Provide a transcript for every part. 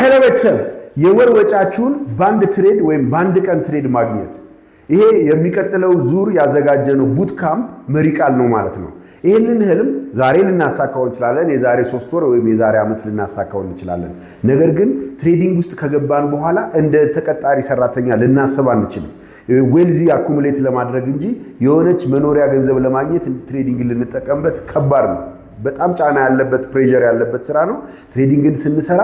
Hello ቤተሰብ፣ የወር ወጫችሁን በአንድ trade ወይም በአንድ ቀን trade ማግኘት፣ ይሄ የሚቀጥለው ዙር ያዘጋጀነው boot camp መሪ ቃል ነው ማለት ነው። ይህንን ህልም ዛሬ ልናሳካው እንችላለን። የዛሬ 3 ወር ወይም የዛሬ ዓመት ልናሳካው እንችላለን። ነገር ግን trading ውስጥ ከገባን በኋላ እንደ ተቀጣሪ ሰራተኛ ልናስብ አንችልም። Wealth accumulate ለማድረግ እንጂ የሆነች መኖሪያ ገንዘብ ለማግኘት trading ልንጠቀምበት ከባድ ነው። በጣም ጫና ያለበት፣ pressure ያለበት ስራ ነው። Trading ን ስንሰራ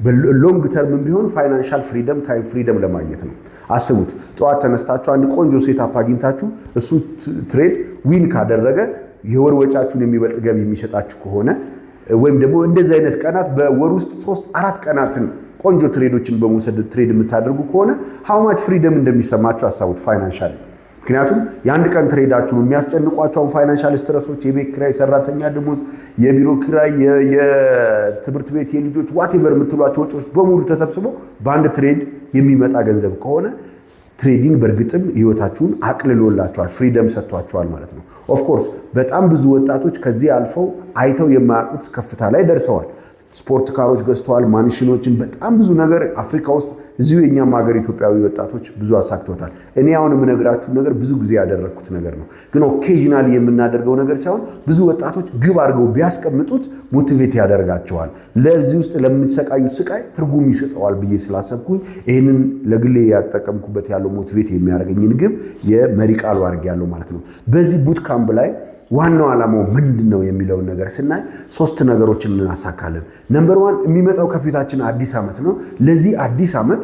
በ long term ቢሆን financial freedom፣ time freedom ለማግኘት ነው። አስቡት፣ ጠዋት ተነስታችሁ አንድ ቆንጆ setup አግኝታችሁ እሱ trade win ካደረገ የወር ወጫችሁን የሚበልጥ ገቢ የሚሰጣችሁ ከሆነ፣ ወይም ደግሞ እንደዚህ አይነት ቀናት በወር ውስጥ ሶስት አራት ቀናትን ቆንጆ trade ኦችን በመውሰድ trade የምታደርጉ ከሆነ how much freedom እንደሚሰማችሁ አስቡት financially። ምክንያቱም የአንድ ቀን trade ኣችሁን የሚያስጨንቋቸውን financial stress ኦች፣ የቤት ኪራይ፣ ሰራተኛ ደሞዝ፣ የቢሮ ኪራይ፣ የትምህርት ቤት፣ የልጆች whatever የምትሏቸው ወጪዎች በሙሉ ተሰብስበው በአንድ trade የሚመጣ ገንዘብ ከሆነ trading በእርግጥም ህይወታችሁን አቅልሎላችኋል፣ freedom ሰጥቷችኋል ማለት ነው። Of course በጣም ብዙ ወጣቶች ከዚህ አልፈው አይተው የማያውቁት ከፍታ ላይ ደርሰዋል። Sport car ኦች ገዝተዋል፣ mansion ኦችን፣ በጣም ብዙ ነገር አፍሪካ ውስጥ፣ እዚሁ የእኛም ሀገር ኢትዮጵያዊ ወጣቶች ብዙ አሳክተውታል። እኔ አሁን የምነግራችሁ ነገር ብዙ ጊዜ ያደረግኩት ነገር ነው፣ ግን occasionally የምናደርገው ነገር ሳይሆን ብዙ ወጣቶች ግብ አድርገው ቢያስቀምጡት motivate ያደርጋቸዋል። ለዚህ ውስጥ ለሚሰቃዩት ስቃይ ትርጉም ይሰጠዋል ብዬ ስላሰብኩኝ ይህንን ለግሌ ያጠቀምኩበት ያለው motivate የሚያደርገኝን ግብ የመሪ ቃሉ አድርጌያለሁ ማለት ነው። በዚህ boot camp ላይ ዋናው ዓላማው ምንድን ነው የሚለውን ነገር ስናይ ሶስት ነገሮችን እናሳካለን። Number one፣ የሚመጣው ከፊታችን አዲስ ዓመት ነው። ለዚህ አዲስ ዓመት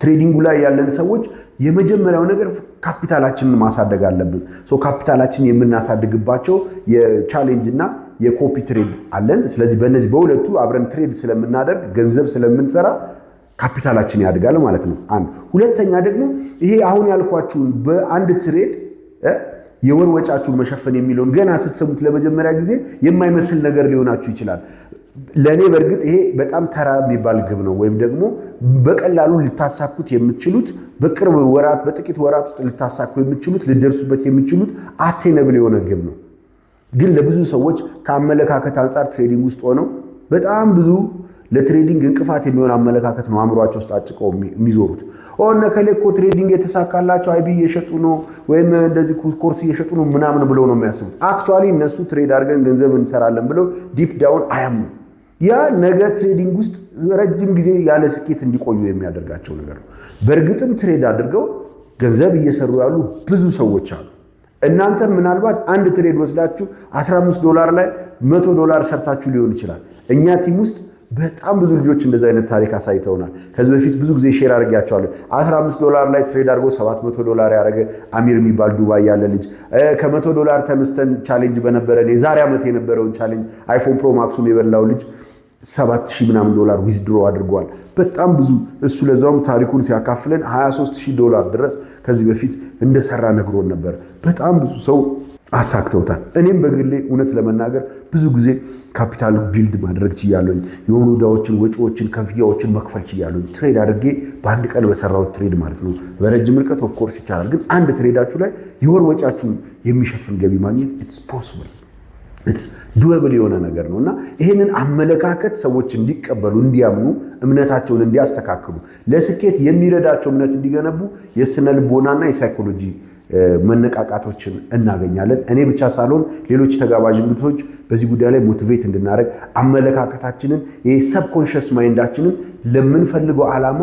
trading ኡ ላይ ያለን ሰዎች የመጀመሪያው ነገር ካፒታላችንን ማሳደግ አለብን። So ካፒታላችንን የምናሳድግባቸው የ challenge እና የ copy trade አለን። ስለዚህ በእነዚህ በሁለቱ አብረን trade ስለምናደርግ፣ ገንዘብ ስለምንሰራ ካፒታላችን ያድጋል ማለት ነው። አንድ። ሁለተኛ ደግሞ ይሄ አሁን ያልኳችሁን በአንድ trade የወር ወጫችሁን መሸፈን የሚለውን ገና ስትሰሙት ለመጀመሪያ ጊዜ የማይመስል ነገር ሊሆናችሁ ይችላል። ለእኔ በእርግጥ ይሄ በጣም ተራ የሚባል ግብ ነው፣ ወይም ደግሞ በቀላሉ ልታሳኩት የምትችሉት፣ በቅርብ ወራት፣ በጥቂት ወራት ውስጥ ልታሳኩ የምትችሉት፣ ልትደርሱበት የምትችሉት attainable የሆነ ግብ ነው። ግን ለብዙ ሰዎች ከአመለካከት አንጻር trading ውስጥ ሆነው በጣም ብዙ ለ trading እንቅፋት የሚሆን አመለካከት ነው አእምሯቸው ውስጥ አጭቀው የሚዞሩት። እነ እከሌ እኮ trading የተሳካላቸው IB እየሸጡ ነው ወይም እንደዚህ ኮርስ እየሸጡ ነው ምናምን ብለው ነው የሚያስቡት። Actually እነሱ trade አድርገን ገንዘብ እንሰራለን ብለው deep down አያምኑ። ያ ነገ trading ውስጥ ረጅም ጊዜ ያለ ስኬት እንዲቆዩ የሚያደርጋቸው ነገር ነው። በእርግጥም trade አድርገው ገንዘብ እየሰሩ ያሉ ብዙ ሰዎች አሉ። እናንተም ምናልባት አንድ trade ወስዳችሁ 15 ዶላር ላይ 100 ዶላር ሰርታችሁ ሊሆን ይችላል። እኛ team ውስጥ በጣም ብዙ ልጆች እንደዚህ አይነት ታሪክ አሳይተውናል። ከዚህ በፊት ብዙ ጊዜ share አድርጌያቸዋለሁ። 15 ዶላር ላይ trade አድርጎ 700 ዶላር ያደረገ አሚር የሚባል ዱባይ ያለ ልጅ፣ ከ100 ዶላር ተነስተን challenge በነበረን የዛሬ ዓመት የነበረውን challenge iPhone Pro Max ኡን የበላው ልጅ 7000 ምናምን ዶላር withdraw አድርጓል። በጣም ብዙ። እሱ ለዛውም ታሪኩን ሲያካፍለን 23 ሺህ ዶላር ድረስ ከዚህ በፊት እንደሰራ ነግሮን ነበር። በጣም ብዙ ሰው አሳክተውታል። እኔም በግሌ እውነት ለመናገር ብዙ ጊዜ ካፒታል build ማድረግ ችያለሁኝ። የሆኑ ዕዳዎችን፣ ወጪዎችን፣ ክፍያዎችን መክፈል ችያለሁኝ። Trade አድርጌ በአንድ ቀን በሰራሁት trade ማለት ነው። በረጅም ርቀት of course ይቻላል፣ ግን አንድ trade ኣችሁ ላይ የወር ወጪያችሁን የሚሸፍን ገቢ ማግኘት it's possible፣ it's doable የሆነ ነገር ነው። እና ይህንን አመለካከት ሰዎች እንዲቀበሉ፣ እንዲያምኑ፣ እምነታቸውን እንዲያስተካክሉ፣ ለስኬት የሚረዳቸው እምነት እንዲገነቡ የስነ ልቦናና የ psychology መነቃቃቶችን እናገኛለን። እኔ ብቻ ሳልሆን ሌሎች ተጋባዥ እንግዶች በዚህ ጉዳይ ላይ motivate እንድናደርግ፣ አመለካከታችንን፣ ይሄ subconscious mind ኣችንን ለምንፈልገው ዓላማ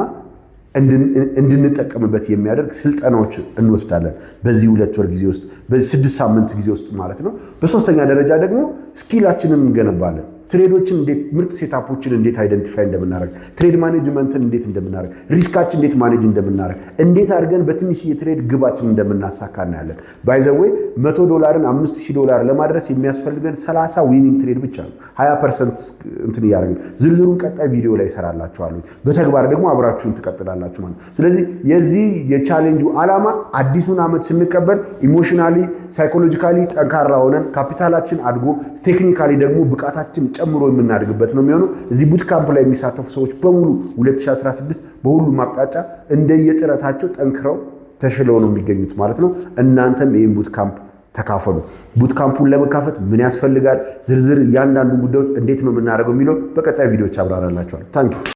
እንድንጠቀምበት የሚያደርግ ስልጠናዎች እንወስዳለን። በዚህ 2 ወር ጊዜ ውስጥ፣ በዚህ 6 ሳምንት ጊዜ ውስጥ ማለት ነው። በሶስተኛ ደረጃ ደግሞ skill ኣችንን እንገነባለን። Trade ኦችን እንዴት፣ ምርጥ setup ኦችን እንዴት identify እንደምናደርግ፣ trade management ን እንዴት እንደምናደርግ፣ risk ኣችን እንዴት manage እንደምናደርግ፣ እንዴት አድርገን በትንሽ የ trade ግባችን እንደምናሳካ እናያለን። By the way፣ 100 ዶላርን 5000 ዶላር ለማድረስ የሚያስፈልገን 30 winning trade ብቻ ነው። 20% እንትን እያደረግን ዝርዝሩን ቀጣይ ቪዲዮ ላይ እሰራላችኋለሁ። በተግባር ደግሞ አብራችሁን ትቀጥላላችሁ ማለት ነው። ስለዚህ የዚህ የ challenge ኡ ዓላማ አዲሱን ዓመት ስንቀበል emotionally፣ psychologically ጠንካራ ሆነን፣ ካፒታላችን አድጎ፣ technically ደግሞ ብቃታችን ጨምሮ የምናድግበት ነው የሚሆነው። እዚህ boot camp ላይ የሚሳተፉ ሰዎች በሙሉ 2016 በሁሉም አቅጣጫ እንደየጥረታቸው ጠንክረው ተሽለው ነው የሚገኙት ማለት ነው። እናንተም ይህን boot camp ተካፈሉ። Boot camp ኡን ለመካፈል ምን ያስፈልጋል፣ ዝርዝር እያንዳንዱ ጉዳዮች እንዴት ነው የምናደርገው የሚለውን በቀጣይ ቪዲዮዎች አብራራላችኋለሁ። Thank you.